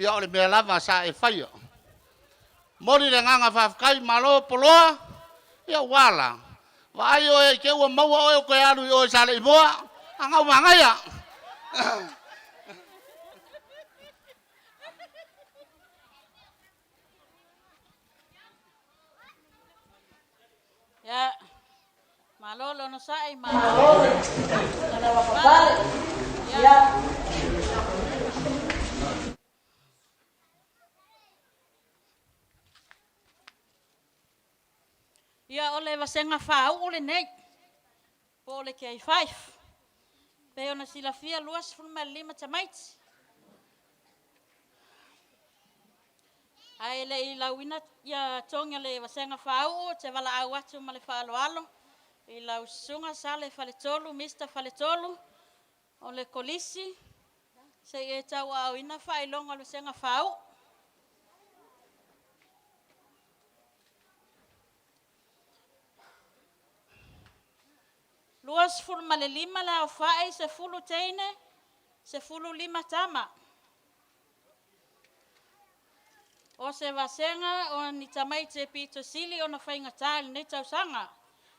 Ia o le mea lava sa e faia. Momoli le agaga faafetai, malo poloa, ia ua a la? Vaai oe i te i ua maua oe ou toe alu i o i Saleimoa, a na ua manaia. Ia, malo le onosai, malo le lavapapale. Ia. Ia, o le vasega faauu lenei, po o le K5. Pei ona silafia 25 tamaiti. Ae le i lauina ia togi o le vasega faauu, ou te valaau atu ma le faaaloalo i lau susuga Sale Faletolu, Mister Faletolu, o le Kolisi, se i e tauaaoina faailoga o le vasega faauu. 25 le aofai, 10 teine, 15 tama. O se vasega o ni tamaiti e pito sili ona faigata i lenei tausaga.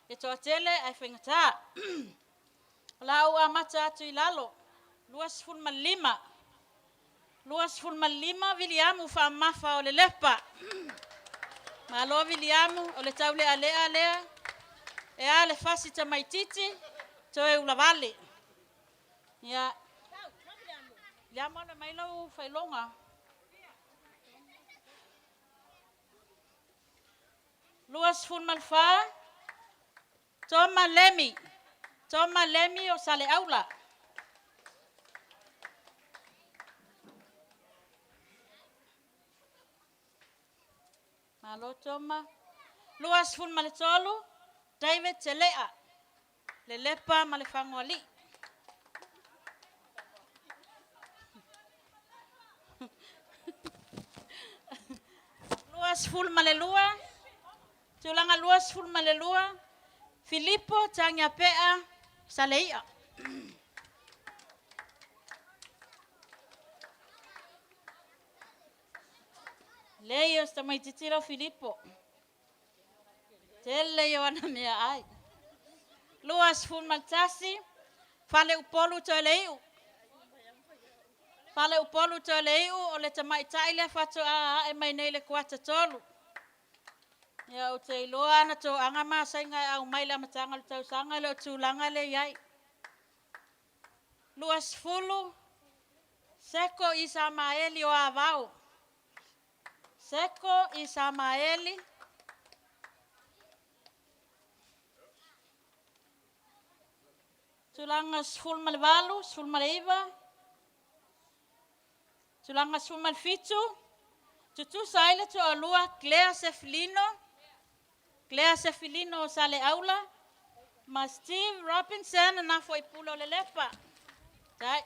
E toatele ae faigata. O le a ou amata atu i lalo. 25. 25 Viliamu Faamafa o Lelepa. Malo Viliamu, o le taulealea lea. E a le fasi tamaititi, toe ulavale. Ia, Viliamu ala mai lau faailoga. 24, Toma Lemi. Toma Lemi o Saleaula. Malo Toma. 23, David Telea. Lelepa ma le Fagoalii. 22, tulaga 22, Filipo Tagiapea Saleia. Lei o se tamaititi lau Filipo. Tele ia o ana mea ai. 21, Faleupolu Toeleiu. Faleupolu Toeleiu o le tamaitai lea faatoa ae mai nei i le kuata 3. Ia ou te iloa ana toaga masaiga e aumai i le amataga o le tausaga e le o tulaga lea e i ai. 20, Seko Isamaeli o Avao. Seko Isamaeli. Tulaga 18, 19, tulaga 17, tutusa ai le toalua Claire Sefilino, Claire Sefilino o Saleaula ma Steve Robinson na foi pule o Lelepa. Tai.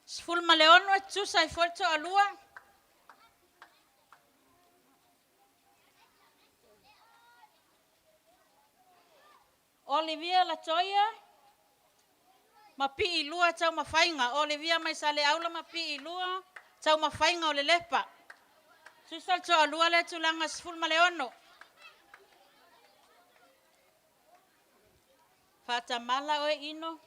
16 e tutusa ai foi le toalua. Olivia Latoia ma Piilua Taumafaiga. Olivia mai Saleaula ma Piilua Taumafaiga o Lelepa. Tusa le toalua lea tulaga 16. Faatamala oe Ino.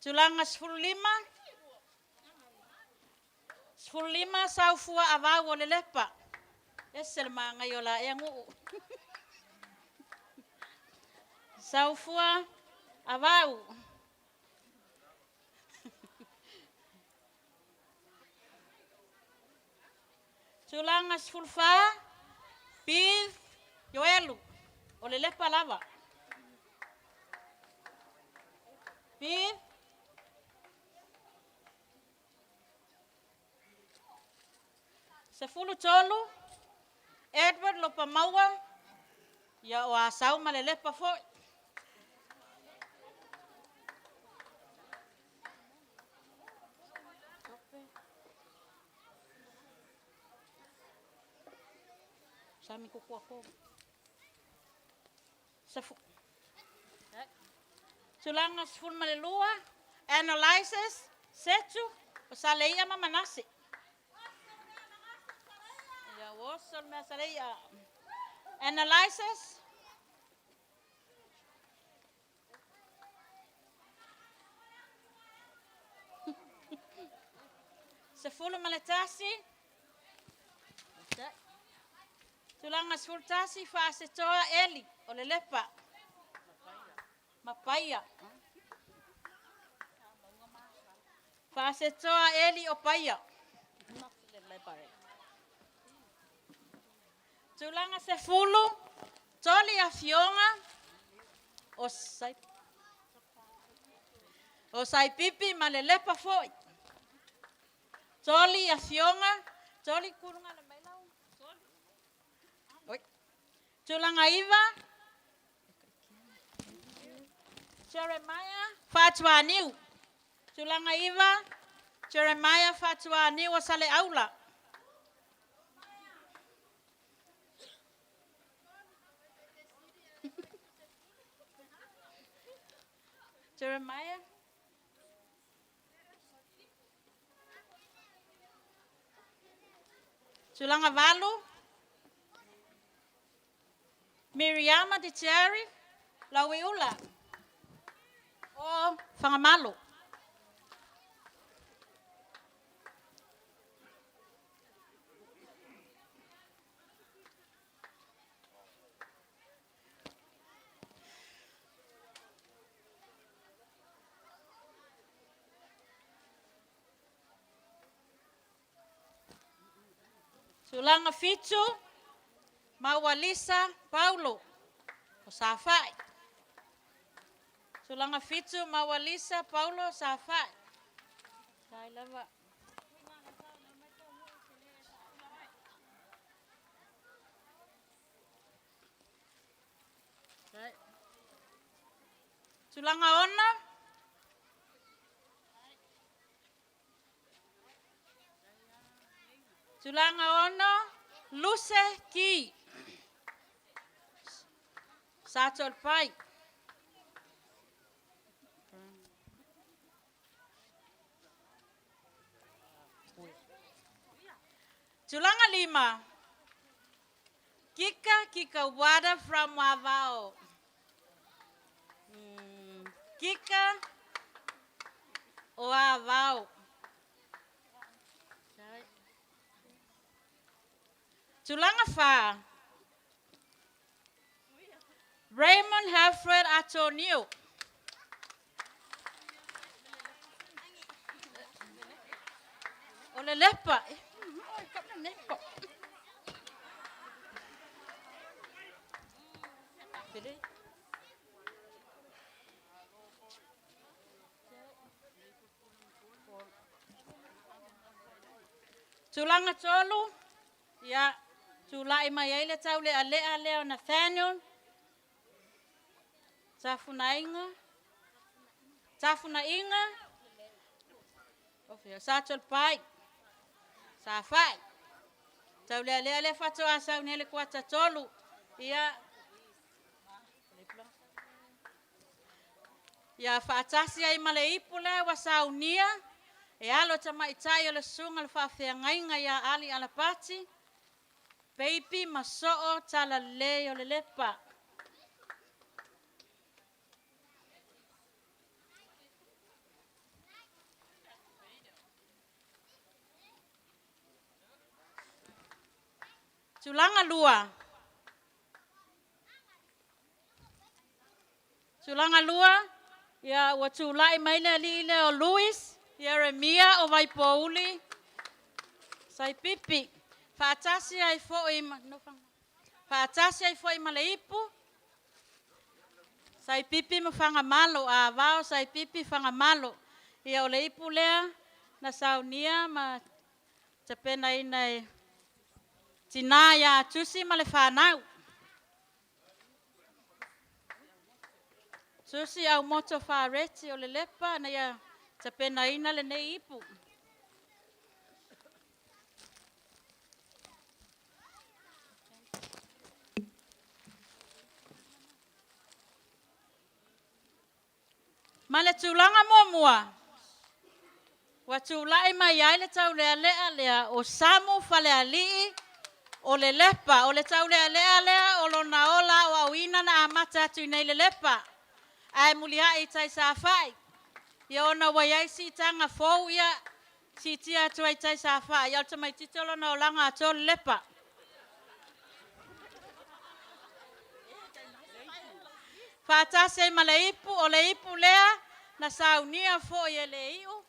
Tulaga 15, 15 Saufua Avau o Lelepa. Ese le manaia o la ea nuu. Saufua Avau. Tulaga 14, Bev Ioelu o Lelepa lava. Bev 13, Edward Lopamaua, ia o Asau ma Lelepa foi. Sami kukua ko. Tulaga 12, Analysis, Setu, o Saleia ma Manase. Ia oso le mea Saleia. Analysis. 11. Tulaga 11, Faasetoa Eli o Lelepa. Mapaia. Faasetoa Eli o Paia. Tulaga 10, Toli Afioga o Sai o Saipipi ma Lelepa foi. Toli Afioga, Toli kuluga le mai lau. Oi. Tulaga 9, Jeremiah Faatuaniu. Tulaga 9, Jeremiah Faatuaniu o Saleaula. Jeremiah. Tulaga 8, Miriama Ditiari Lauiula o Fagamalo. Tulaga 7, Maualisa Paulo o Safai. Tulaga 7, Maualisa Paulo Safai. Sai lava. Tulaga 6, Tulaga 6, Luse Ki. Sa Toalepai. Tulaga 5, Kika Kika Wada from Wavao. Kika o Avao. Tulaga 4, Raymond Alfred Antonio. O le Lepa. Tulaga 3, ia, tula'i mai ai le taule'ale'a lea o Nathaniel, Tafunaiga, Tafunaiga, Sa Toalepai, Safa'i. Taule'ale'a le fato'a sauni ai le kuata 3, ia, ia fa'atasi ai ma le ipu lea ua saunia, e alo tamaitai o le susuga le faafeagaiga ia Ali Alapati, Baby Maso'o Talalelei o le Lepa. Tulaga 2. Tulaga 2, ia ua tula'i mai le ali'i lea o Louis Ieremia o Vaipouli Saipipi. Fa'atasi ai fo'i ma fa'atasi ai fo'i ma le ipu Saipipi ma Fagamalo, Avao Saipipi Fagamalo. Ia o le ipu lea na saunia ma tapenaina e tinā iā Tusi ma le fanau. Tusi au moto fareti o le Lepa na ia tapenaina lenei ipu. Ma le tulaga muamua, ua tula'i mai ai le taulealea lea o Samu Faleali'i o le Lepa. O le taulealea lea o lona ola aoaoina na amata atu i nei le Lepa. Ae muliai i tai safa'i. Ia ona ua iai siitaga fou ia siitia atu ai tai safa'i. Ia o le tamaititi o lona olaga atoa le Lepa. Fa'atasi ai ma le ipu, o le ipu lea na saunia fo'i e le i'u.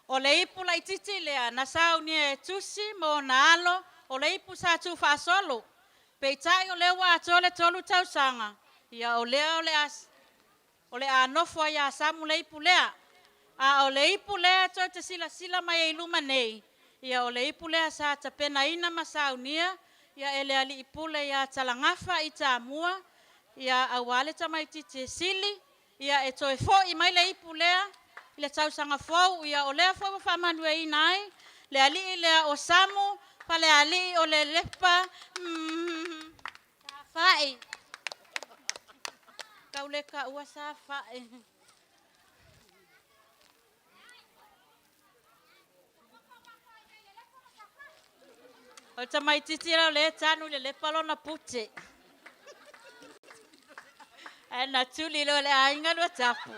O le ipu laititi lea na saunia e Tusi ma ona alo, o le ipu sa tuufaasolo. Peitai o lea ua atoa le 3 tausaga, ia o lea o le a nofo ai ia Samu le ipu lea. A o le ipu lea tou te silasila mai ai i luma nei, ia o le ipu lea sa tapenaina ma saunia ia e le alii pule ia Talagafa i Tamua, ia auā le tamaititi e sili, ia e toe fo'i mai le ipu lea i le tausaga fou, ia o lea foi ua faamanuiaina ai le alii lea o Samu. Falealii o Lelepa, mm, Safa'i. Tau le taua Safa'i. O le tamaitiiti lea o lea e tanu i Lelepa lona pute. Ae na tuli loa e le aiga lua tapu.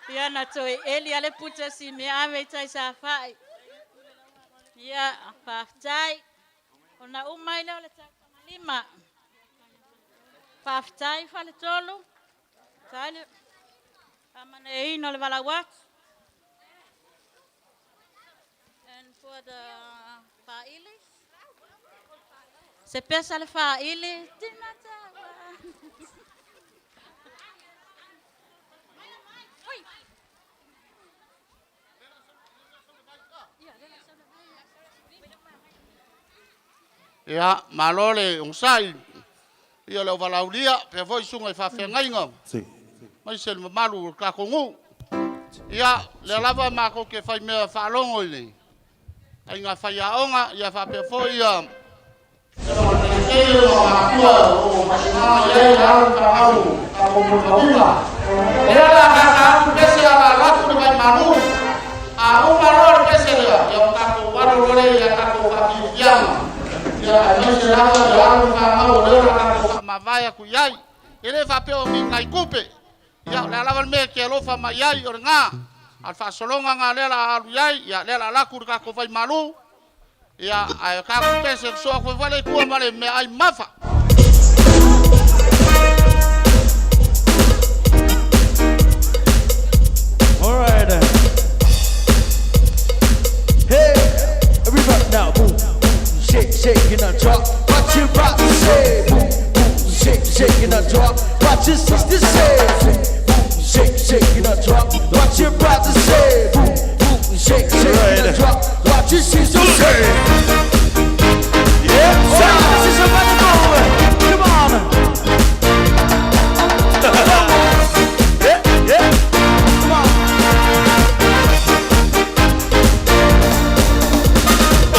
Ia na toe eli lava le pute o Simea ave i tai i Safa'i. Ia, faafetai. Ona uma ai lea o le tautamalima. Faafetai Faletolu, faafetai le faamanuiaina o le valaau atu. And for the faaili, se pesa le faaili, tina taua. Oi. Ia, malo le onosai i le auvalaaulia, faapea foi susuga i faafeagaiga, aemaise le mamalu o le tatou nuu. Ia, o lea lava matou te faimea faalogo i le aiga faiaoga, ia faapea foi ia matua o faapena i ai le alo ma fanau tatou molimauina. O lea o le a tata atu le pese a la alu atu le vaimalu. A uma loa le pese lea, ia ona tatou alo loa lea i a tatou faafiafiaga. Ia aemaise lava le alo ma fanau o lea o le a tatou faamavae atu i ai. E le faapea o ni nai tupe. Ia o le a lava le mea e te alofa mai ai o lena. A o le faasologa lena lea o le a alu i ai, ia lea o le a alu atu le tatou vaimalu. Ia, ae tatou pese sosoo atu ai foi lea i tua ma le meaai mamafa. All right. Hey, everybody now, boom, boom, shake, shake, and I drop. Watch your brother say, boom, boom, shake, shake, and I drop. Watch your sister say, boom, boom, shake, shake, and I drop. Watch your brother say, boom, boom, shake, shake, and I drop. Watch your sister say. Yeah, this is about to go. Come on. Yeah, yeah. Come on.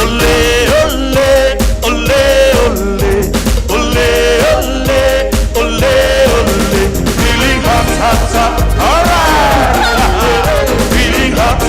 Ole, ole, ole, ole, ole, ole, ole, ole. Feeling hot, hot, hot. All right. Feeling hot,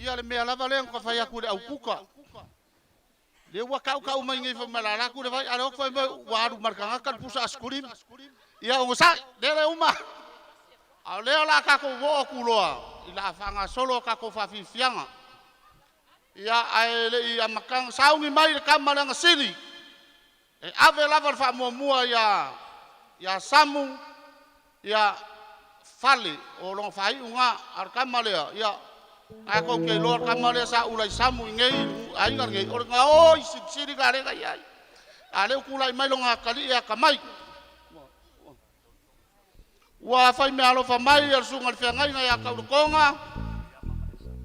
Ia le mea lava lea na fai atu i le au kuka. Lea ua tautau mai nei fai mai o le a alu atu le vai, a o lea ou te fai mai ua alu ma le tagata le pusa asekulima. Ia onosai, lea e uma. A o lea o le a tatou oo atu loa i le a faagasolo a tatou faafiafiaga. Ia, ae le i amataga, sauni mai le tama lea na sili e ave lava le faamuamua ia ia Samu ia Fale o lona faaiu lena. A o le tama lea, ia, na tou te iloa le tama lea sa ula i Samu i inei i le aiga lenei, o le gaoi silisili lena lea na i ai. A o lea ua tulai mai lona atalii atamai. Ua fai meaalofa mai le susuga i le feagaiga ia Tauletoga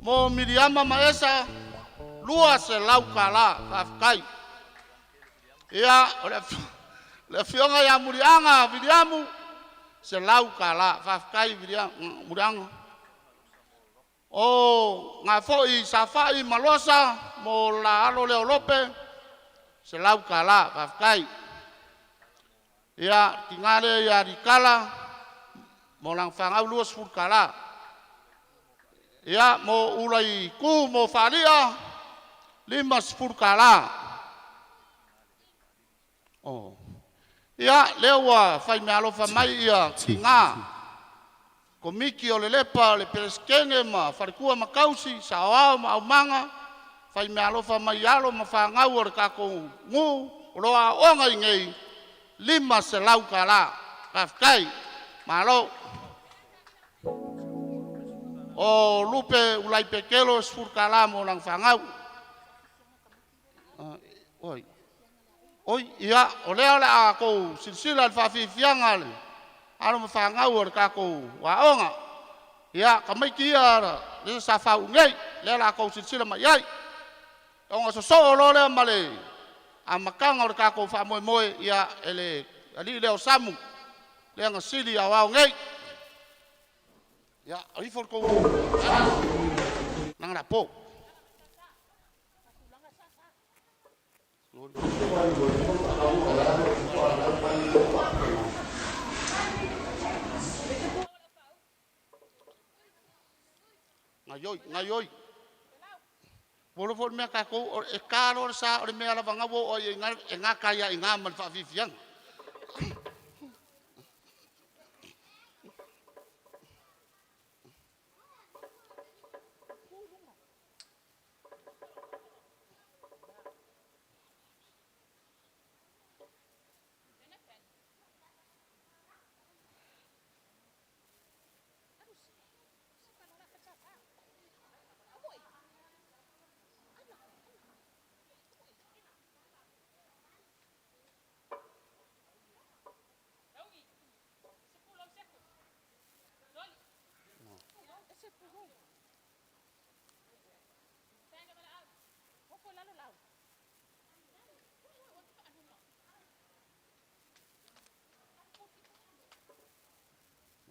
mo Miliama ma Esa $200. Faafetai. Ia, o le afioga ia Muliaga Viliamu, $100. Faafetai Muliaga. O Gafo'i Safa'i ma Losa mo la alo lea o Lope, $100. Faafetai. Ia, tina lea ia Likala mo lana fanau, $20. Ia, mo Ulaitu mo Faali'a, $50. Oh. Ia, lea ua fai meaalofa mai ia tiga komiti o le Lepa, le Peresetene ma Faletua ma Tausi, Saoao ma Aumaga, fai meaalofa mai alo ma fanau o le tatou nuu o lo o aooga i inei, $500. Faafetai, malo. O Lupe Ulai Petelo, $10 mo lana fanau. Oi, oi, ia, o lea o le a tou silasila i le faafiafiaga a le alo ma fanau o le tatou aoga. Ia, tamaiti ia lea sa fau nei, lea o le a tou silasila mai ai. Ona sosoo loa lea ma le amataga o le tatou faamoemoe, ia, e le alii lea o Samu, lea na sili aoao nei. Ia, o ifo le tou lagalapo. Gaioi, gaioi. Ua iloa foi le mea a tatou, e ta loa le sa, o le mea lava na ua oo i ai e gata ai lava i ina ma le faafiafiaga.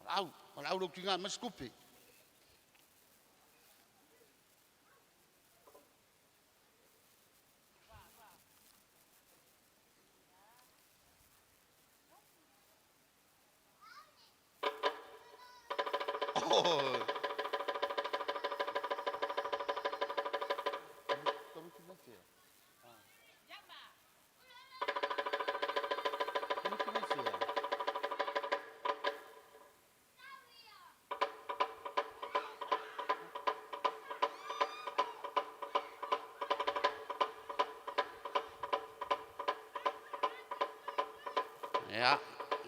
Valaau, valaau lou tina e aumai se tupe. Oh. Ia,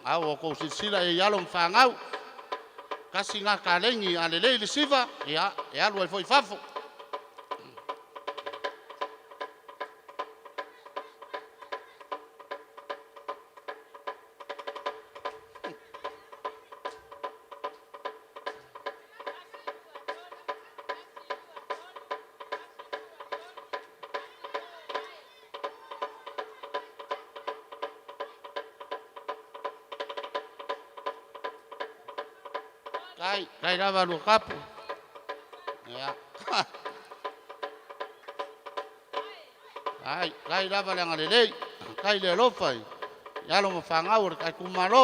a ua outou silasila i alo ma fanau, tasi lena kalegi a lelei le siva, ia, e alu ai foi i fafo. Kai, kai lava lua kapu. Ia. Kai, kai lava le agalelei. Kai le alofa i alo ma fanau o le itumalo.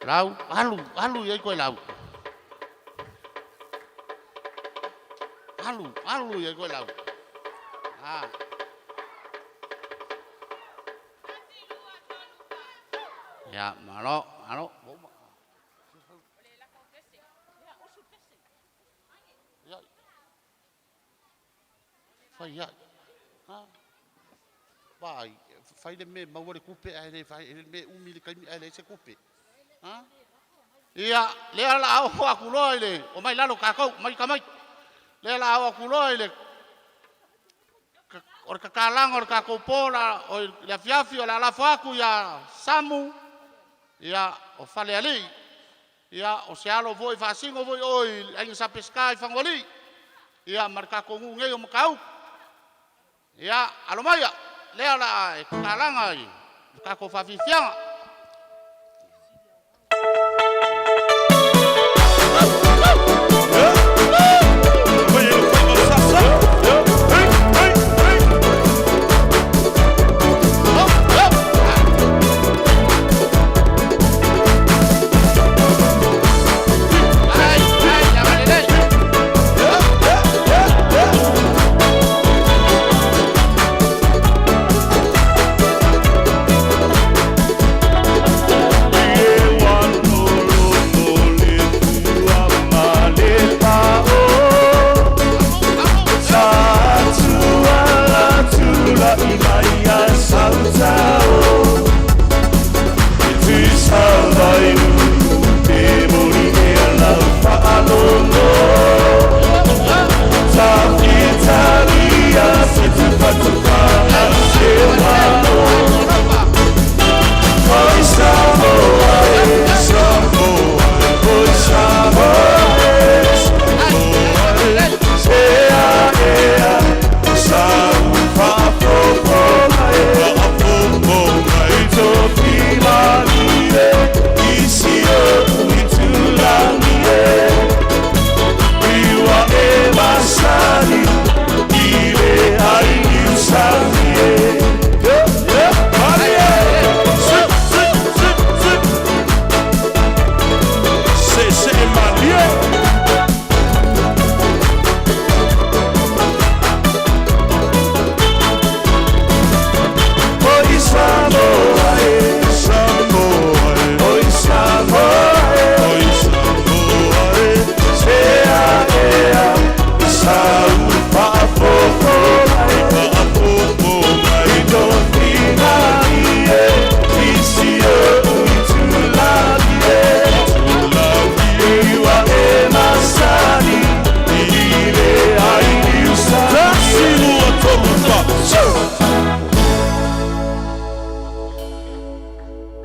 Lau, alu, alu i ai koe lau. Alu, alu i ai koe lau. Ah. Ia, malo, malo. Ia, fai ai. Ha? Vai, fai le mea e maua le tupe ae le fai le mea e umi le taimi ae leai se tupe. Ha? Ia, lea la a oo atu loa i le omai lalo tatou, mai tamai. Lea la a oo atu loa i le o le tatalaga o le tatou po la o le afiafi o le a lafo atu ia Samu, ia o Falealii, ia o se alo foi faasino foi oe i le aiga Sa Peseta i Fanualii, ia ma le tatou nuu nei o Matautu. Ia, alo maia, lea o le a e tatalaga i le tatou faafiafiaga. Ai, ai, agalelei.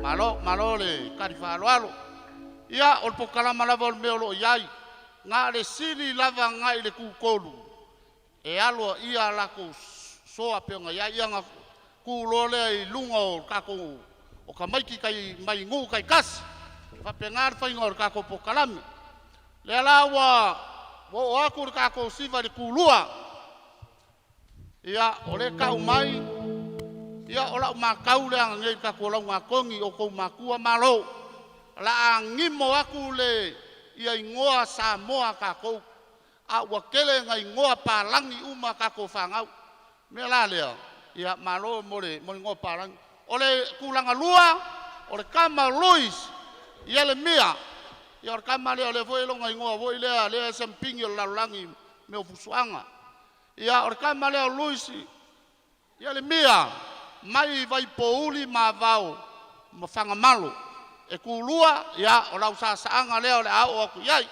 Malo, malo le tali faaaloalo. Ia, o le polokalama lava o le mea o lo o i ai. Na o le sili lava agai i le tutolu e aloaia a latou soa pei ona i ai. Ia ona tu loa lea i luga o tatou o tamaiti tai mai nuu taitasi. E faapena le faiga o le tatou polokalame. Lea la ua oo atu le tatou siva i le tulua. Ia, o lea e tau mai, ia o lau matau lea ananei i le tatou laugatonu o outou matua, malo. O le a gimo atu le ia igoa Samoa a tatou, a ua tele ina igoa palagi uma a tatou fanau. O le mea la lea, ia malo mo le igoa palagi. O le tulaga lua, o le tama o Louis Ielemia. Ia o le tama lea o lea foi e lona igoa foi lea, lea e siamupini o le lalolagi i mea o fusuaga. Ia o le tama lea o Louis Ielemia mai Vaipouli Mavao ma Fagamalo. E tulua, ia o lau saasaaga lea o le a oo atu i ai.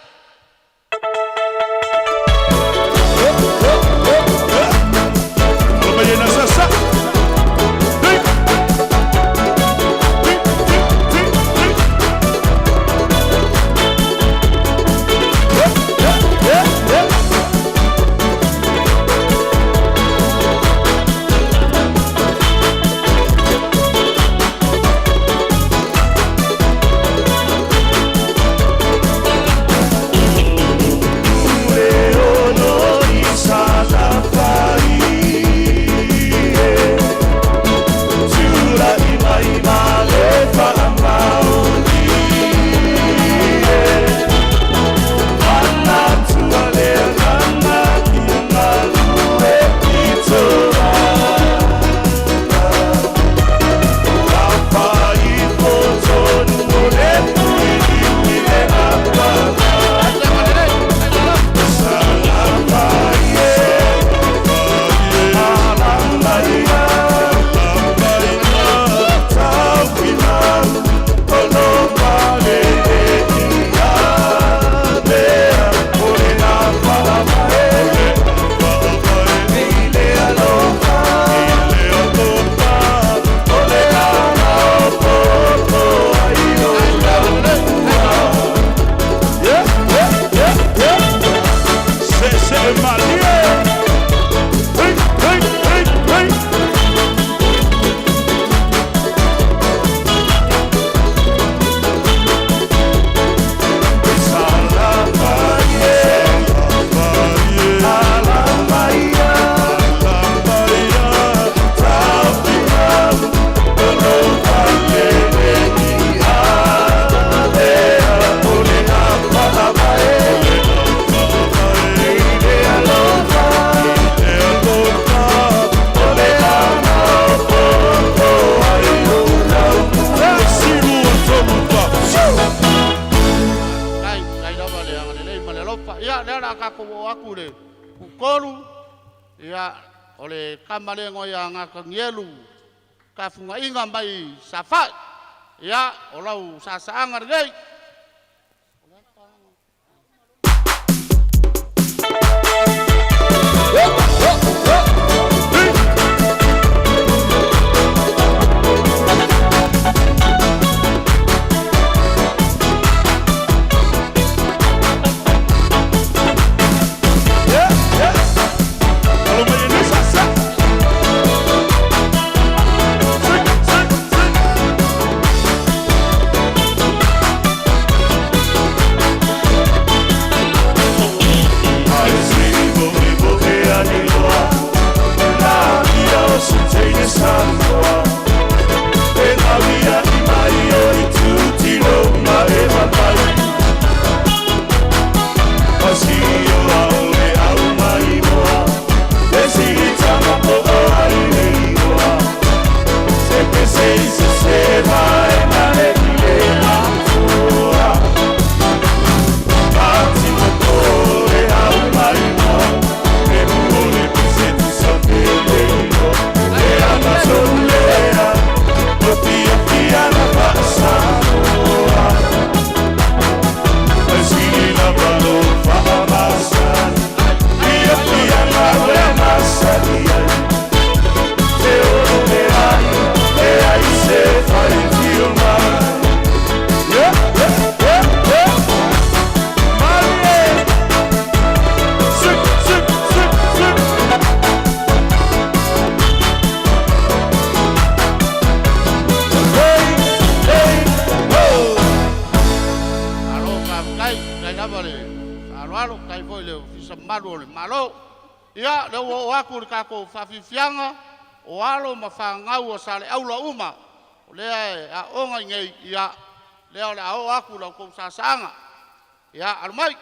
Ia lea o le a tatou oo atu i le putolu, ia o le tama lea e igoa ia Natanielu Tafunaina mai Safai. Ia o lau saasaaga lenei. Malo faafetai, faafetai lava le faaaloalo, faafetai foi i le Ofisa Mamalu o le Malo. Ia, lea ua oo atu i le tatou faafiafiaga o alo ma fanau a Saleaula uma o lea e aooga i inei, ia, lea o le a oo atu la outou saasaaga. Ia, alo mai!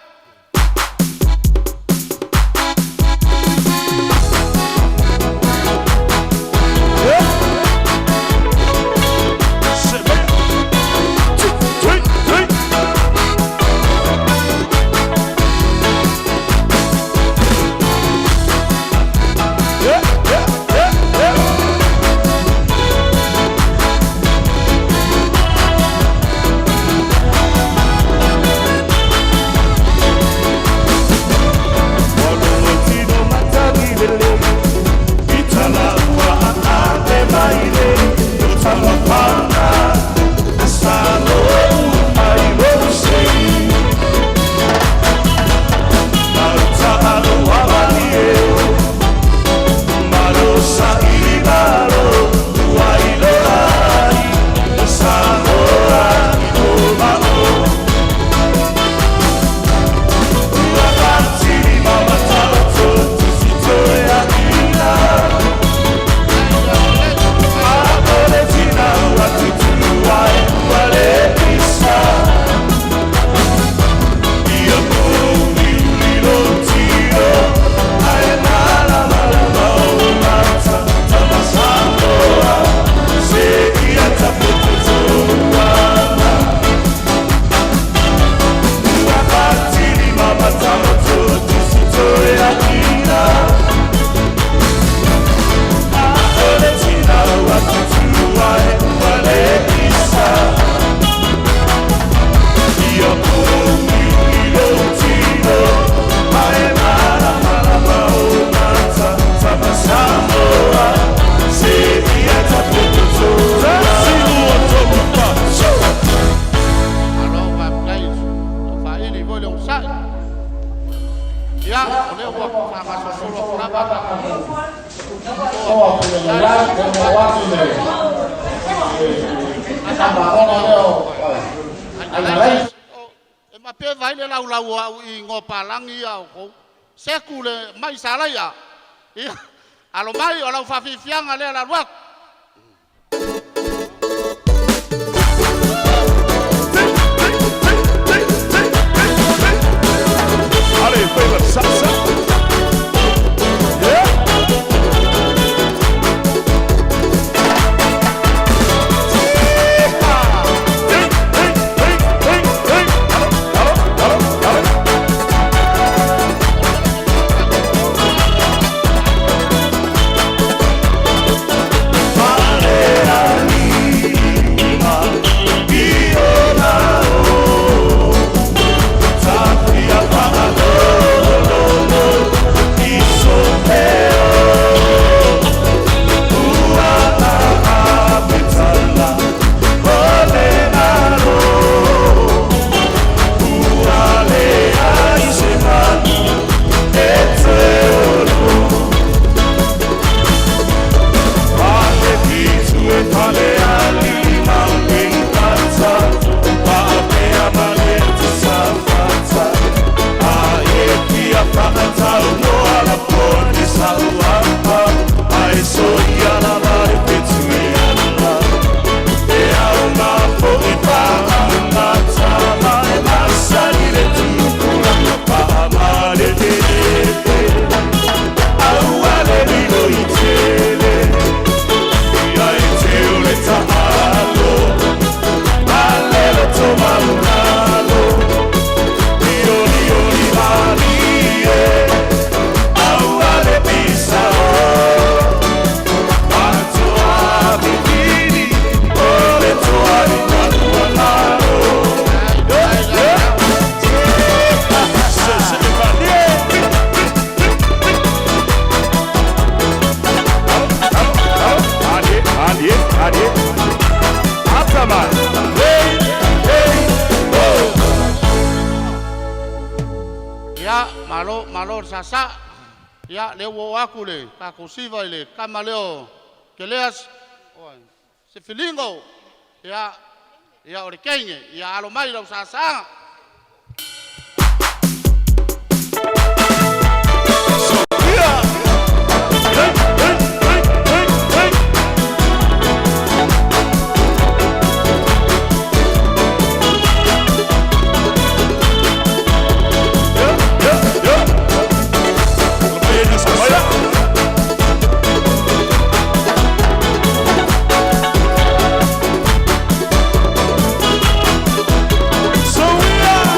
Malo faafetai ua faaili foi le onosai. Ia, o lea ua faagasolosolo atu lava a tatou E mape vai le laulau o au i igoa palagi ia o tou. Seku le mai Salaia. Ia, alo mai o lau faafiafiaga lea le alu atu. Ia, malo, malo le sāsā. Ia, lea ua oo atu le tatou siva i le tama lea o Keleas, oi, Sefiligo. Ia, ia o le teine. Ia alo mai lau sāsāga. Hey, hey, hey, hey, hey. Yeah, yeah, yeah. So we are.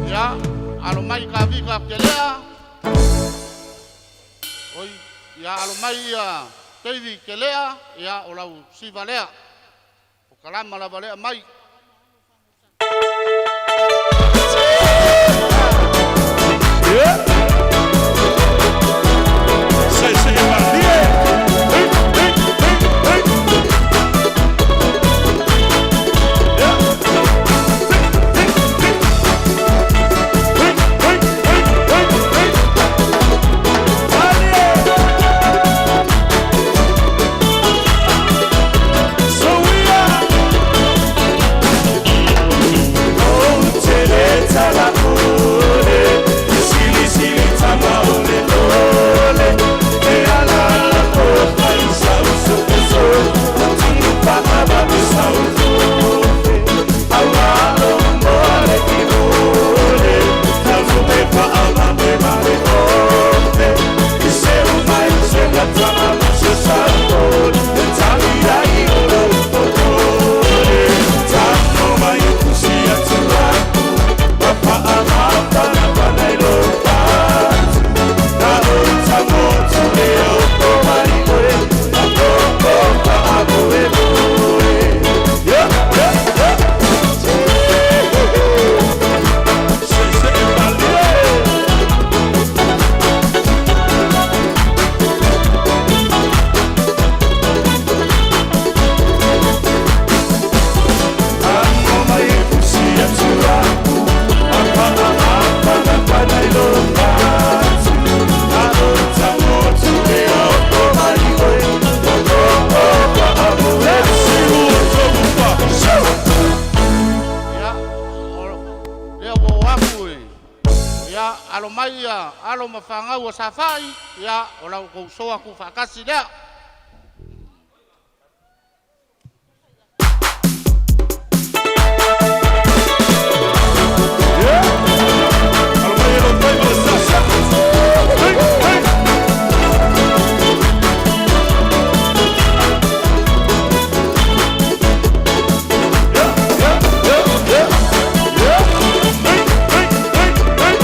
Ia, alo mai ka vika Kelea. Oi, ia alo mai ia David Kelea, ia o lau siva lea. O kalama lava lea mai. Yeah. Say, say, yeah. Hey, hey, hey, hey. Yeah. Hey, hey, hey. Hey, hey, hey, hey, hey. So we are. Oh, tele tala ole, sili sili tama ole ole. E ala ala ko pai sa uso uso, tingu pa aba sa uso. Awa lo mole ki ole, tafu me pa aba me ma le ole. Se o mai se la tama ma se sa ole, tali ai ole ole. Tamo mai kusi atu Ia, o lea ua oo aku i. Ia, alo mai ia alo ma fanau a Safai, ia o lau tou soa atu faatasi lea. Hey, hey. Yeah, yeah, yeah, yeah, yeah. Hey, hey, hey, hey.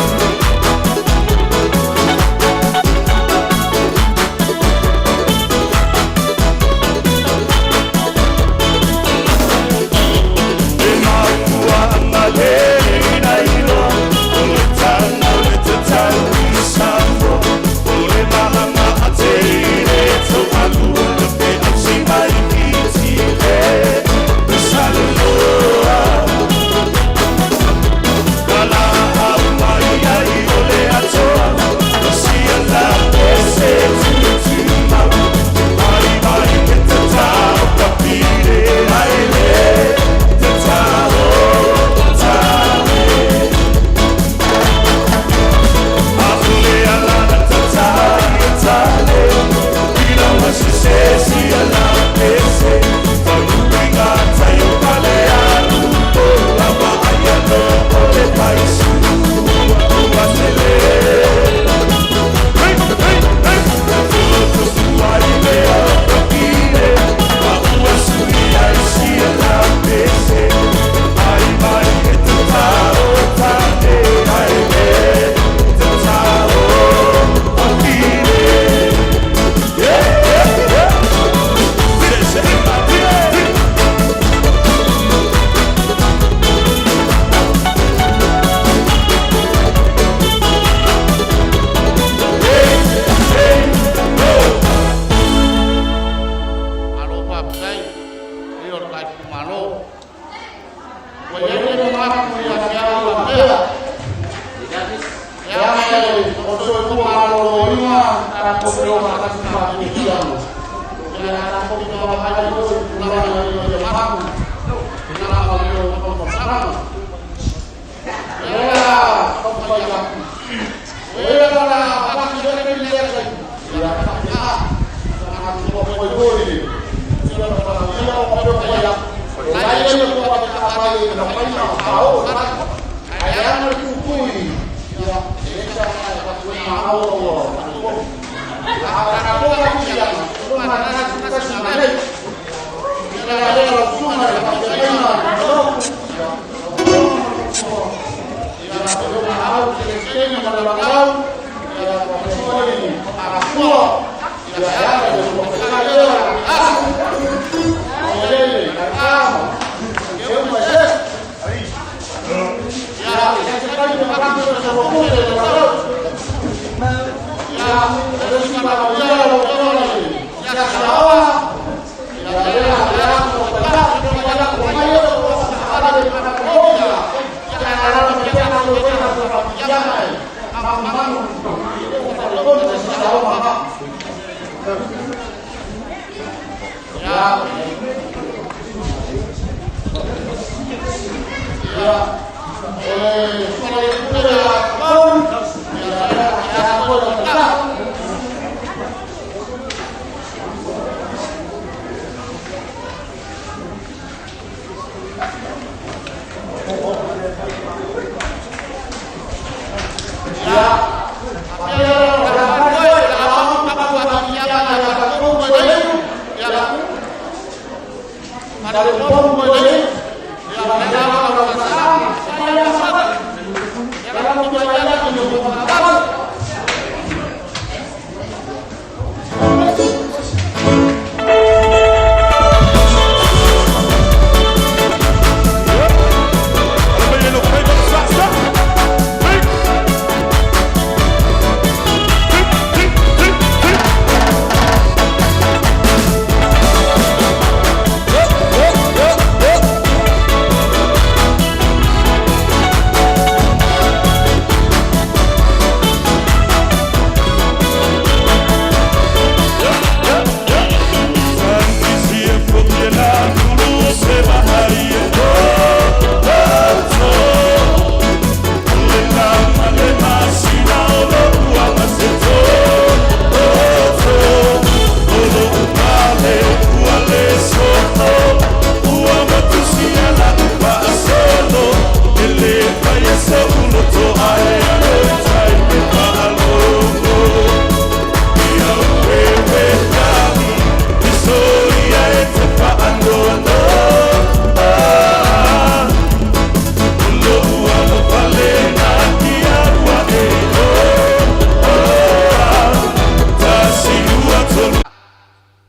O le soifua maloloina tatou te o faatasi ma faafiafiaga. Ia tatou te vaavaai foi i tulaga ina ia malu tulaga o mea o taumafataga. Lea taumafai atu. O ia la avatu lea taimi lea taimi. Ia faapena. Ona foi foi ia ia o papeo fai atu. O la ia ia tua te tapai i na mai na o mai. Ai ana le pupui. Ia e sa e patu e ma au o. A ka ko ka ia. O ma na ka si ma nei. Ia la le la suma le pa te na. Ia. Ia o ma au te le ma le lau. Ia ko foi a kua. Ia ya le ko ka ia. O le le ka. E uma se. Ia se ka ni ma ka se mo ko le lau. Ia le si ma ia lo ko le. Ia sa wa. Ia le la ya ko ka ya ko ya ko mai o ko sa le ka ko ya. Ya la la ya la lo ko na ko ya mai. Ma ma ko ko se sa o ma. Ya. Ya. O le sona le pule la kau. Ya ya ya ko la ka. Ya. Ya.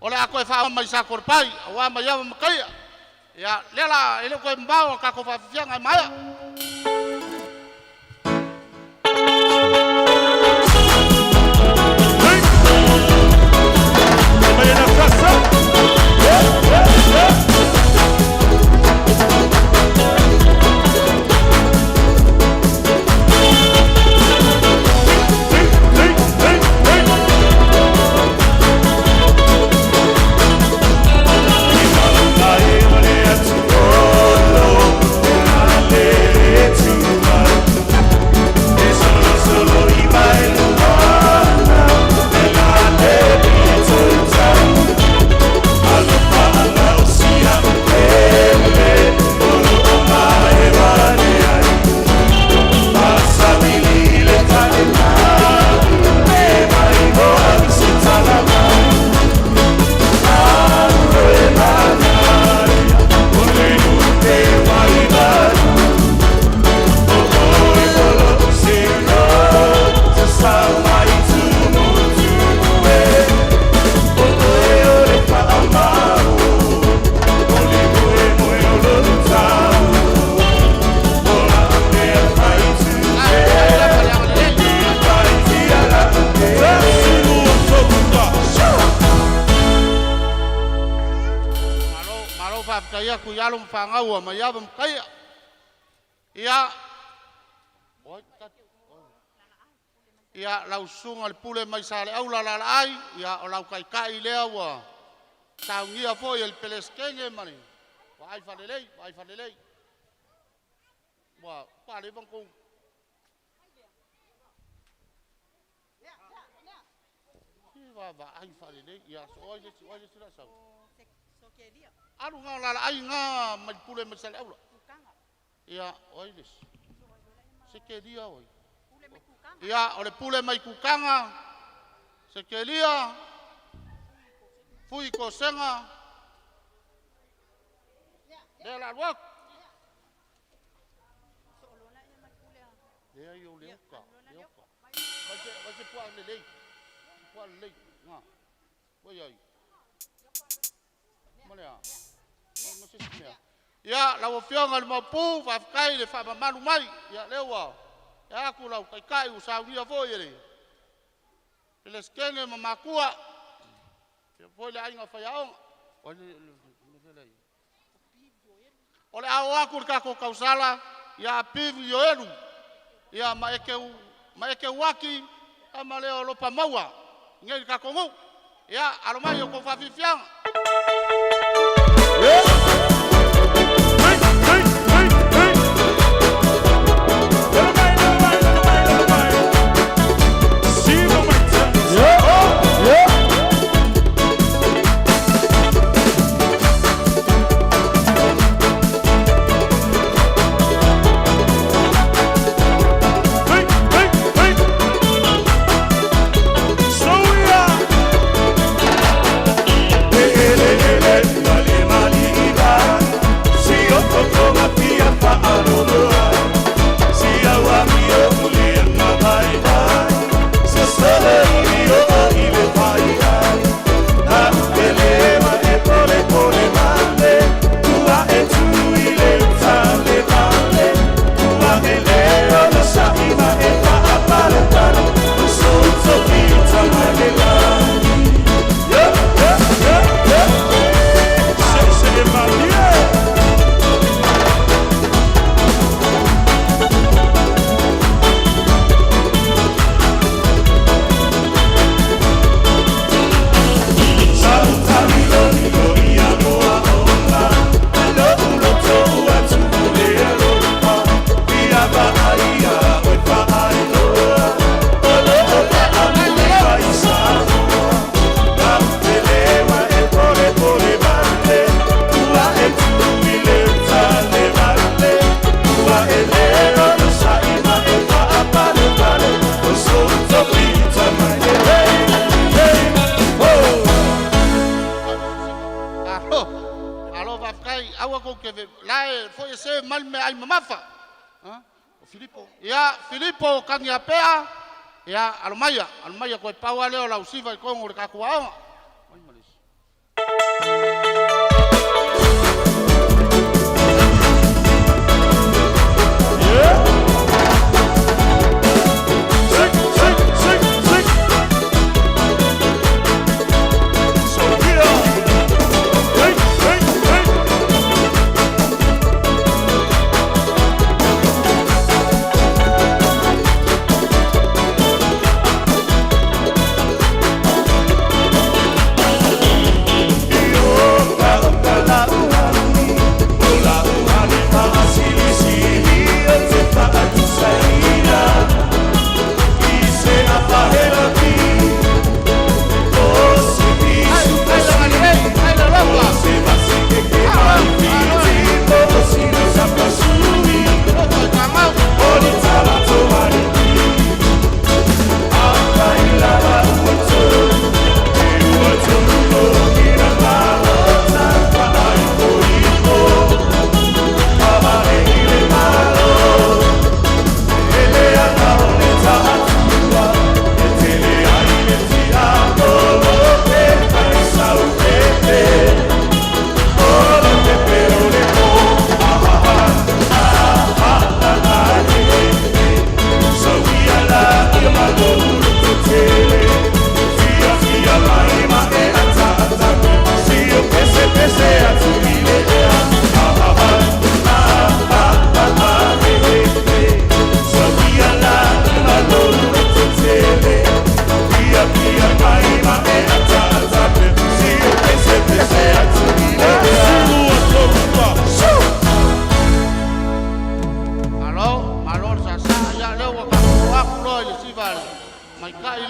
O le a koe wha mai sa korpai, awa mai awa makaia. Ia, lea la, ele koe mbao, ka ko whawhianga maia. Malo whawhitaia ku ialo mwhangaua mai awa makaia. Ia. Oi, Ia lau susuga i le pule mai Saleaula Laalaai, ia o lau taitai lea ua saunia foi e le Peresetene ma le vaai faalelei, vaai faalelei. Ua leva ona outou vaavaai faalelei. Ia so oi le isi, oi le isi la sau. Alu na Laalaai na mai pule mai Saleaula. Ia oi le isi. Sekelia oi. Ia o le pule mai Kukaga, Sekelia, Fui Kosega, lea la alu atu. Leai o le uka, le uka. Vai se puaa lelei. Puaa lelei. Na. Oi ai. Ma le a. Ma se isi mea. Ia, lau Afioga i le Maopu, faafetai le faamamalu mai. Ia, lea ua e atu lau taitai ua saunia foi e le Peresetene ma matua. Ia foi le aiga faiaoga. O le a oo atu le tatou tausala ia Apivu Ioelu, ia ma Eke Uati, tama lea o Lopa Maua, i le tatou nuu. Ia, alo mai o tou faafiafiaga. Hey, hey, hey, hey. Lolo mai, lolo mai, lolo mai, lolo mai. Siva mai tani. Yeah, yeah. Hey, hey, hey. So we are. Ele, ele, mali, mali, iva. Si o tokonga pia whaaloloa. Si awa mi o muli anga vai vai. Se solo i o o i le vai ai. Na upele ma e pole pole male. Ua e tu i le utale male. Ua e leo no sa ima e whaapale pale. Uso uto i tamale lani. Yeah, yeah, yeah, yeah. Se se ma yeah. Hey, hey, oh! Alo, alo faafetai, aua kou te la e foi e se mai me ai mamafa. Ha? O Filipo. Ia, Filipo Kagiapea, ia, alo maia, alo maia koe pau lea o lau siva i totonu o le tatou aoga. Mai ma le isi. Yeah. Sing, sing, sing, sing. So yeah. Hey, hey, hey.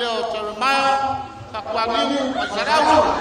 lea o Jeremiah Fakuagiu mai Saleaula.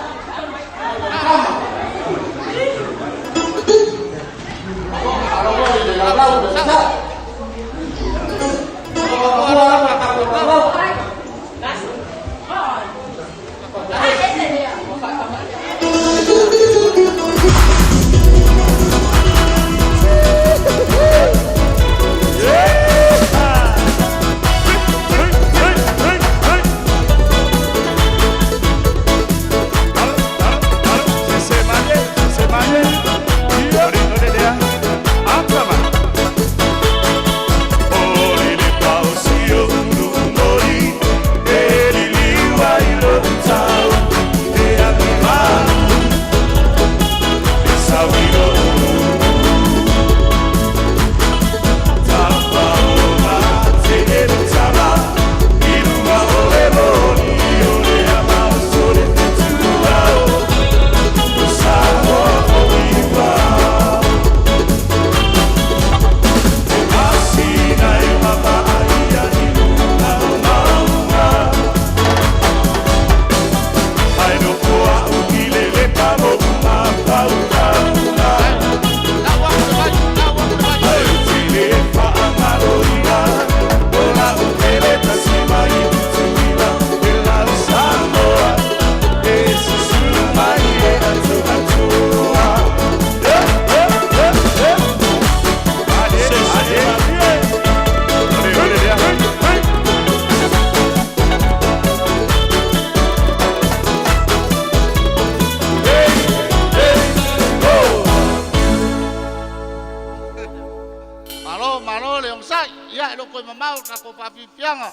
Malo, malo le ogasai. Ia e loo toe mamao le tatou faafiafiaga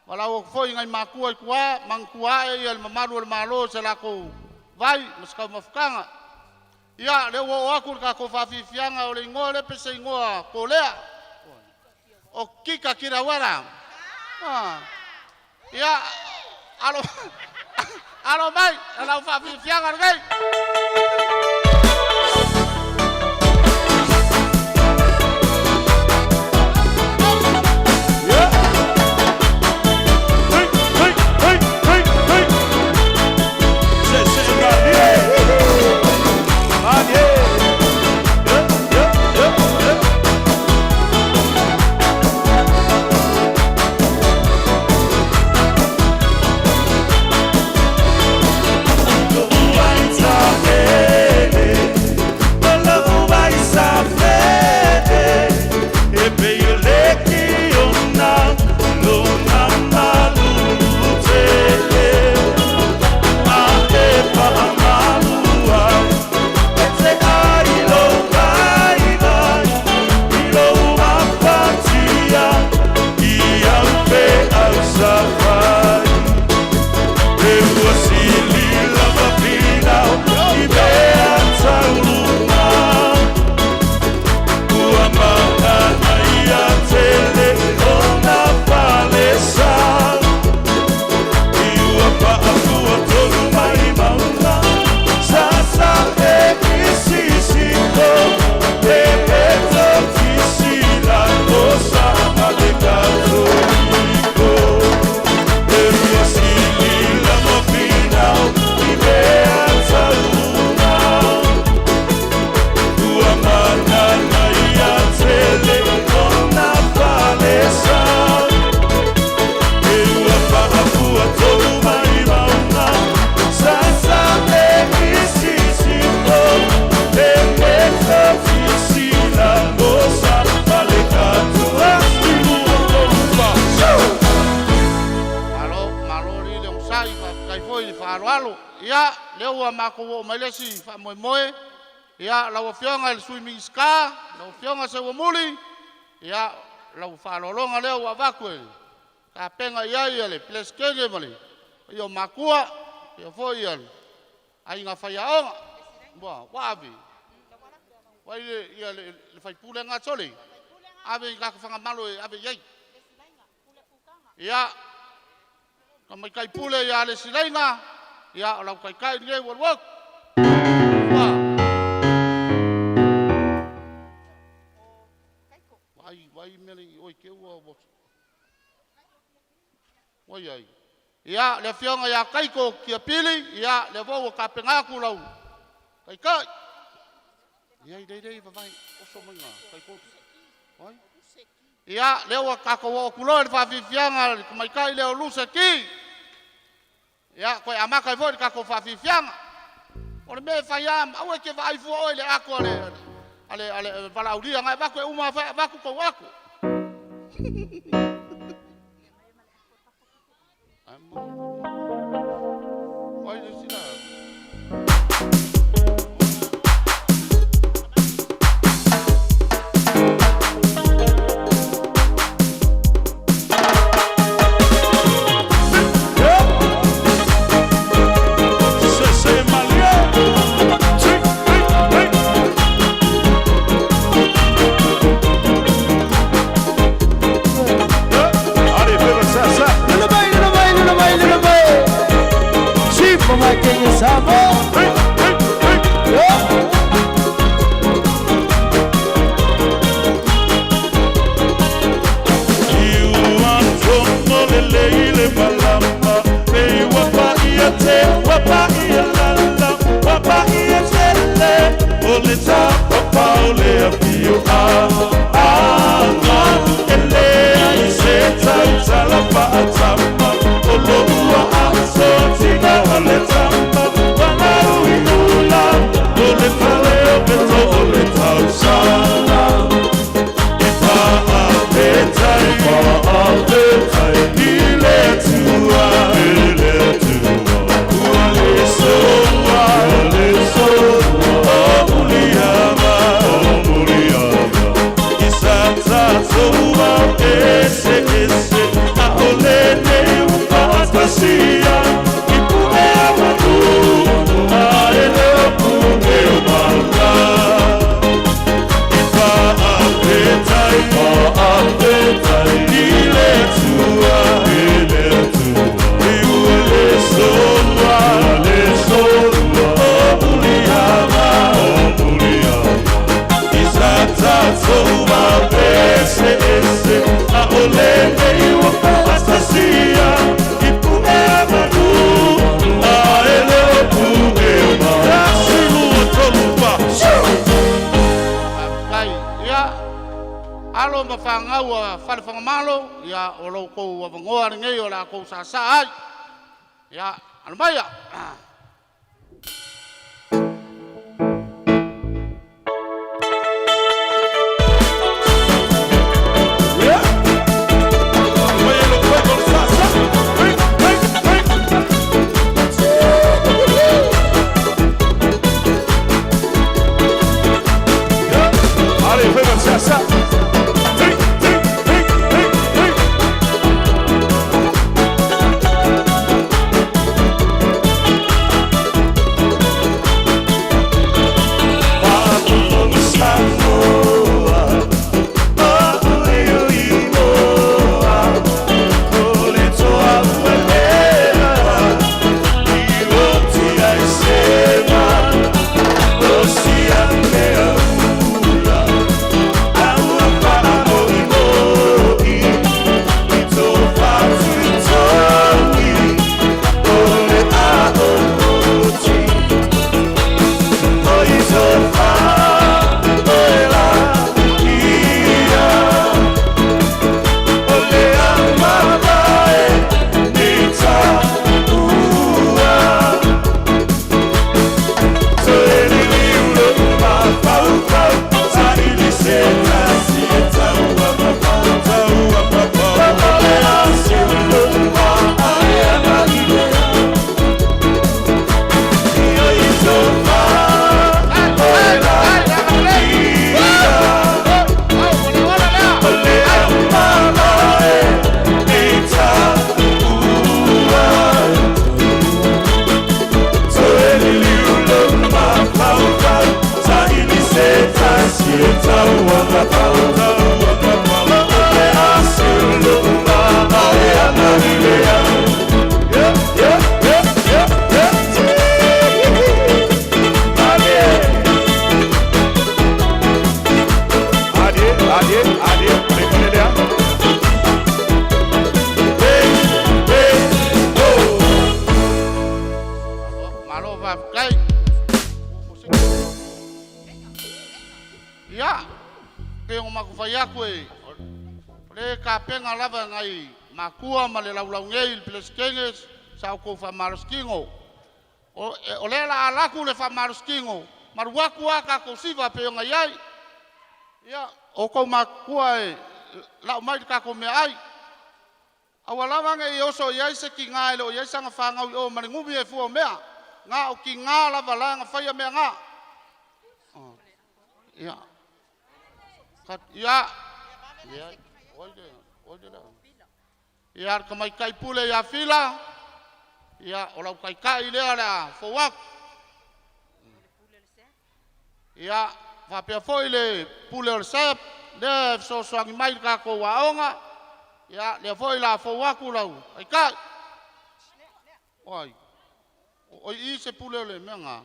walau foi ngai makua i tua magatua ae ia le mamalu o le Malo se latou vai ma se taumafataga. Ia lea ua oo atu le tatou faafiafiaga o le igoa lea pe se igoa kolea o Kika Kilauera. Ia alo alo mai lau faafiafiaga lenei. Malo, malo le ogasai, faafetai foi le faaaloalo. Ia lea ua matou oo mai le isi faamoemoe. Ia lau Afioga i le Sui Minisita, lau Afioga Seuamuli, ia lau faaaloaloga lea ua avatu e tapena i ai le Peresetene ma le paia o matua, ia foi ia le aiga faiaoga. Ua ua ave. Vai le ia le faipule gatole. Ave i tatou fagamalo e ave i ai. Ia tamaitai pule ia le Silaina, ia o lau taitai lenei ua alu atu. Ua vai vai mea le oi te ua ua ai. Ia, le afioga ia Kaiko Kiapili, ia, lea foi ua tapena atu lau taitai. Ia, lei, lei, vavae, oso mai na, Kaiko. Oi. Ia, lea ua tatou oo atu loa i le faafiafiaga a le tamaitai lea o Lusa Ki. Ia, toe amata ai foi le tatou faafiafiaga. O le mea e fai lava, aua e te vaai fua oe i le ato a le valaaulia na e avatu e uma lava avatu tou ato. Oi, le isi la. Se malie. Hey, hey. Allez, fais ça, ça. Lulu mai, lulu mai, lulu mai, lulu mai. Chief of my king is Samo. Hey, hey, hey. Yeah. Tau. Sia, i pune a manu, a e leo pune o mala. Faafetai. Ia, alo ma fanau a Falefagamalo, ia, o lo outou avanoa lenei o le a outou saasaa ai. Ia, alo maia. Allez, fais ça, ça. Hey, hey, hey, hey, hey. faafetai. Ia, pei ona matou fai atu e o le tapena lava e nai matua ma le laulau nei i le Peresetene sa outou faamalositino. O lea o le a alu atu le faamalositino ma alu atu lava tatou siva e pei ona i ai. Ia, o outou matutua e lau mai le tatou meaai. Aua lava ne i oso i ai se tina e le o i ai sana fanau i o ma le numi e fua o mea. Na o tina lava la na faia mea na. Ia, ia, leai, oi le, oi le Ia, le tamaitai pule ia Fila, ia, o lau taitai lea o le a fou atu. Ia, faapea foi le pule o le SEP, lea e fesoasoani mai i le tatou aoga, ia, lea foi o le a fou atu lau taitai. Oi, o i se pule o le mea na?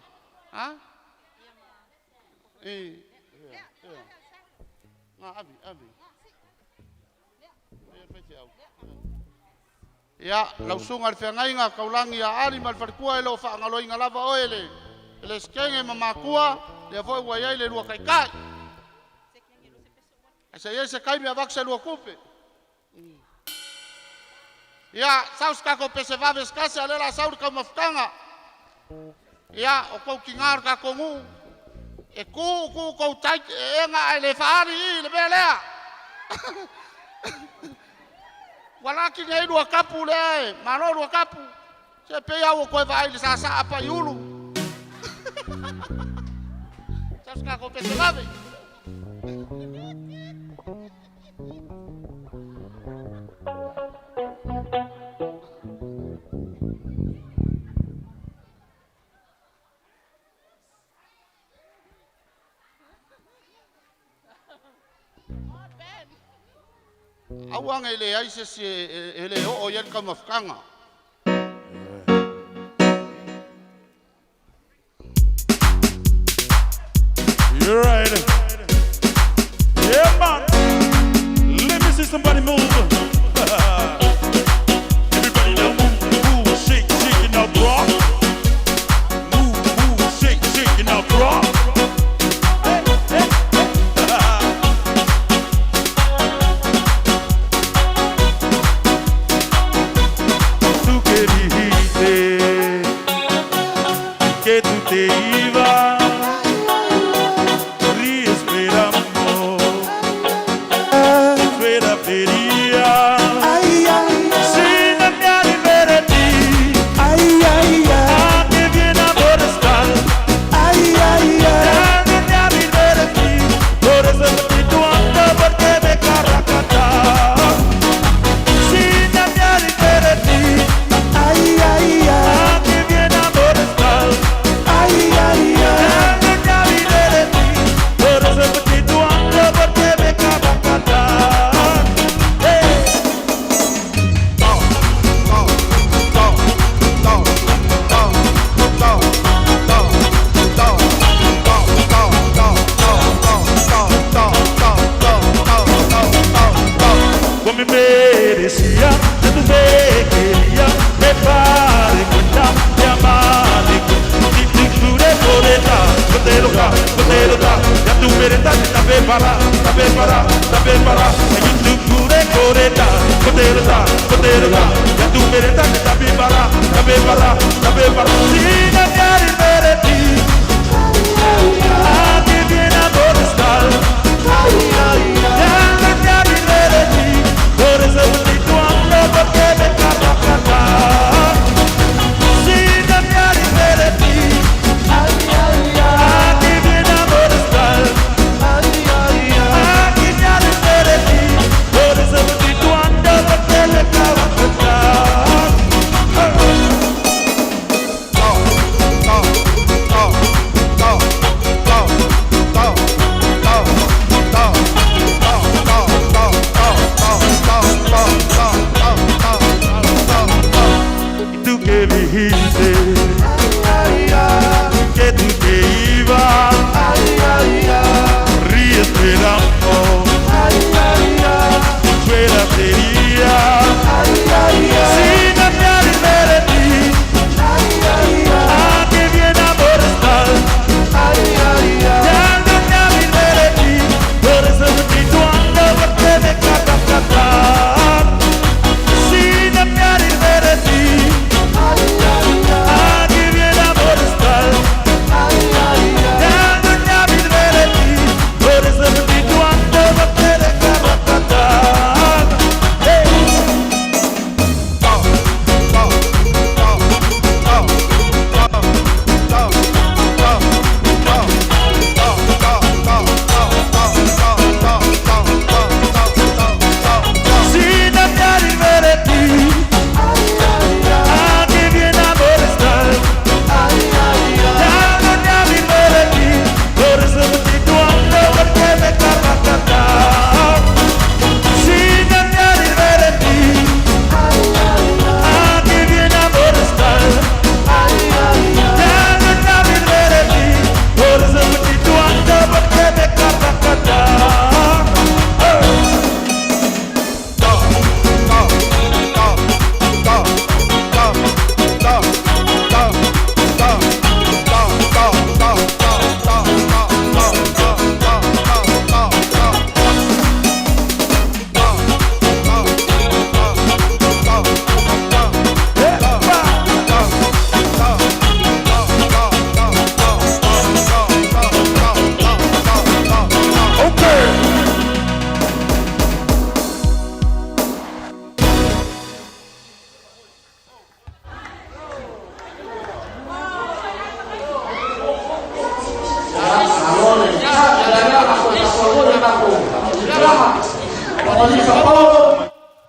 Ha? E, ia, ia. Na, ave, ave. Ia, lau susuga i le feagaiga taulagi ia Ali ma le faletua, e le o faagaloina lava oe le Peresetene ma matua, lea foi ua i ai le lua taitai. Ae se i ai se taimi avatu se lua tupe. Ia, sau se tatou pese vave se tasi, a o lea o le a sau le taumafataga. Ia, o tou tiga o le tatou nuu, e tu tu tou tai eega ae le faaali i i le mea lea. Ua laki nei lua tapu lea e malo lua tapu. Se pei lava ua toe vaai i le saasaa paiulu. Sau se tatou pese vave. Aua ne i leai se isi e le oo i ai le taumafataga. You're right. Yeah, man. Let me see somebody move. Everybody now move, move, shake, shake it now, rock. Move, move, shake, shake it now, rock. Hey, hey, hey. Tú que dijiste que tú te ibas, esperando, fuera feria. Ai, ai, Sin me de ti, ai, ai, ai, a que viene a molestar. ai, ai, ai. Ya me de ti, por eso estoy tuando porque me carracata. Sin me de ti, Ai, ai, ai, a que viene a molestar. ai, ai, ai. Ya me de ti, por eso estoy tuando porque me carracata. Hey. Como merecía, yo te quería, me pare cuenta, te amaré, y tu cure por esta, no te lo da, no te lo da, ya tu merenda te está preparada, está preparada, está preparada, y tu cure por esta, no te lo da, no te lo da, ya tu merenda te está preparada, está preparada, está preparada, sin añadir de ti, a que viene a molestar. Ya no te olvidé de ti, por eso bonito ando porque me carracata. Si no te olvidé de ti, aquí viene a molestar. Aquí me olvidé de ti, por eso bonito ando porque me carracata. Y tú que dijiste que tú te ibas, ríes esperando, fuera sería. Sin me de ti, a que viene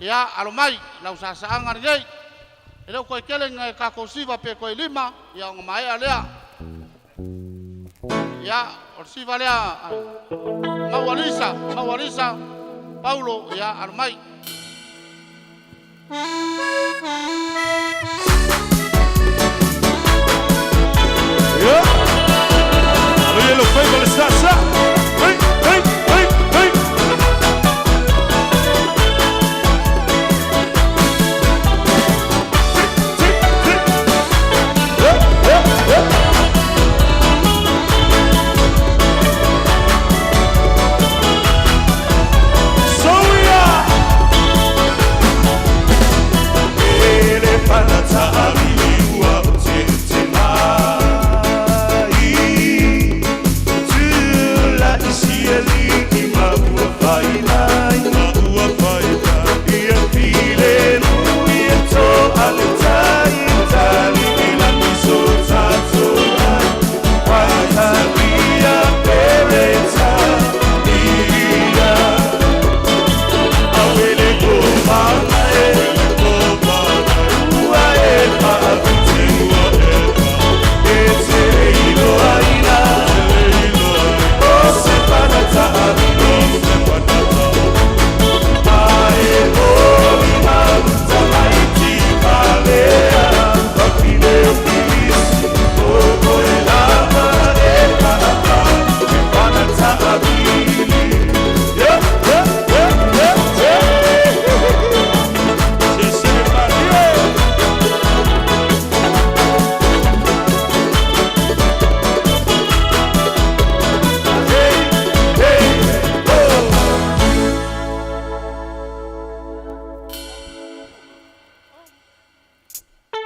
Ia, alo mai lau saasaaga lenei. E le o toe tele ni tatou siva pe toe lima, ia ona maea lea. Ia, o le siva lea, Maualisa, Maualisa, Paulo, ia, alo mai. Ia. Alo ia le faiva le sasa. Hei, hei, hei, hei. Tik, tik, tik. Hey, hey, hey. Soia. Ele panata ua te te mai. Tula isi aliki ma ua failai, ma ua failai. Ia file ia to ale tai tali ila miso tato ai. Waitabia pereta ia. Awele ko mana e, ko mana ua e paapiti ua e pa. E te ilo aina, o se panata o se panata. Ae o mau tamaiti palea, papile o pilisi, o koe lama e paapa, e panata avili. Yeah, yeah, yeah, yeah, yeah. Se se marie. Hey, hey, oh.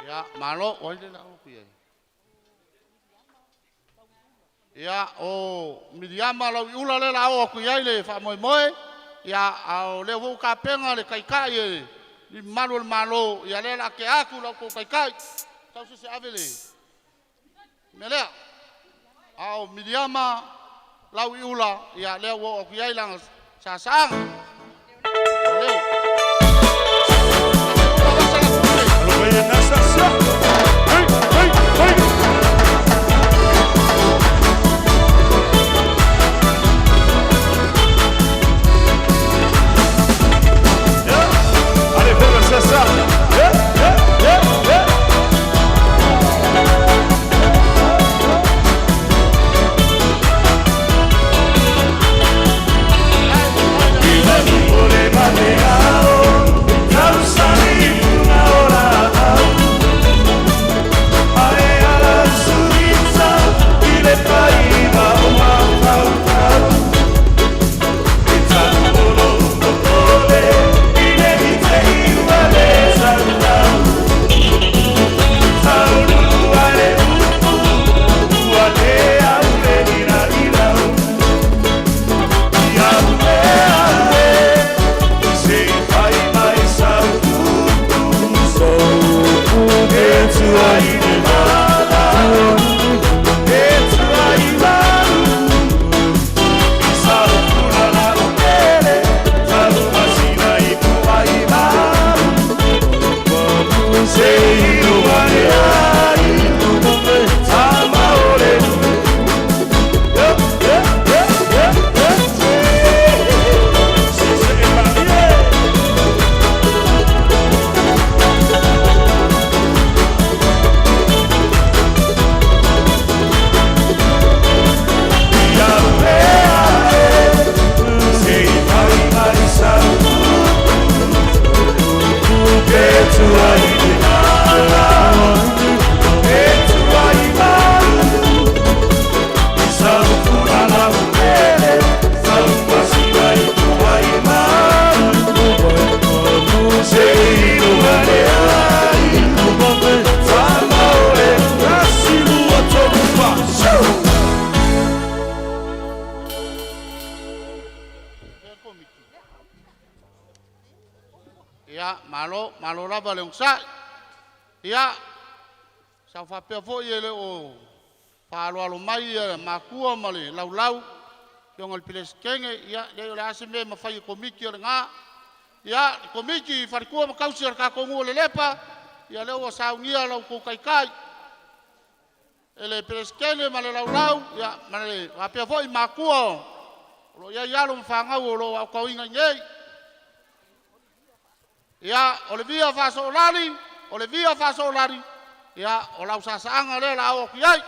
Ia, malo, o ai le lau ku iai. Ia, o Miriama lau i ula le la o aku iai le faamoemoe. Ia, a o lea foi ua tapena le taitai e li mamalu o le Malo, ia lea la tea atu la outou taitai. Tau se se ave le mea lea. A o Miriama lau i ula, ia lea ua oo atu iai lana saasaaga. Lelei. Alo mai e nasa sa. Hey, hey, hey. Yeah. Allez, fais le sasa. Yeah, yeah, yeah, yeah. Ole mateao, tausani puna ora au. Ae ala suitsa, ile paiva o mautau tau. Itanu olo upopole, ine ite iua le sautau. Taulu ale upu, ua le aule ila ilau. Ia ue aue, se fai mai sau pupu. E tua i le mala, e tua i malu. I sau pula la ukele, tau masina i pua i malu. Se ilu ale ai, tama ole nui. Yeah, yeah, yeah, yeah, yeah. Se se e marie. Ia ue ae, se i fai mai sau E tua i le mala, e tua i malu. I sau pula la ukele, sau masina i pua i malu. Se ilu ale ai, tama ole Rasilu o torupa. Shoo! Ia, malo, malo lava le onosai. Ia, sa faapea foi e le o faaaloalo mai ia makua ma le laulau, afioga i le Peresetene, ia, leai o le a se mea e mafai e komiti o lena. Ia, le komiti i faletua ma tausi o le tatou nuu o Lelepa, ia lea ua saunia lo outou taitai e le Peresetene ma le Laulau, ia, ma le faapea foi matua o lo o i ai alo ma fanau o lo o aotauina i inei. Ia, o le Via Faasoolali, o le Via Faasoolali, ia, o lau saasaaga lea o le a oo atu i ai.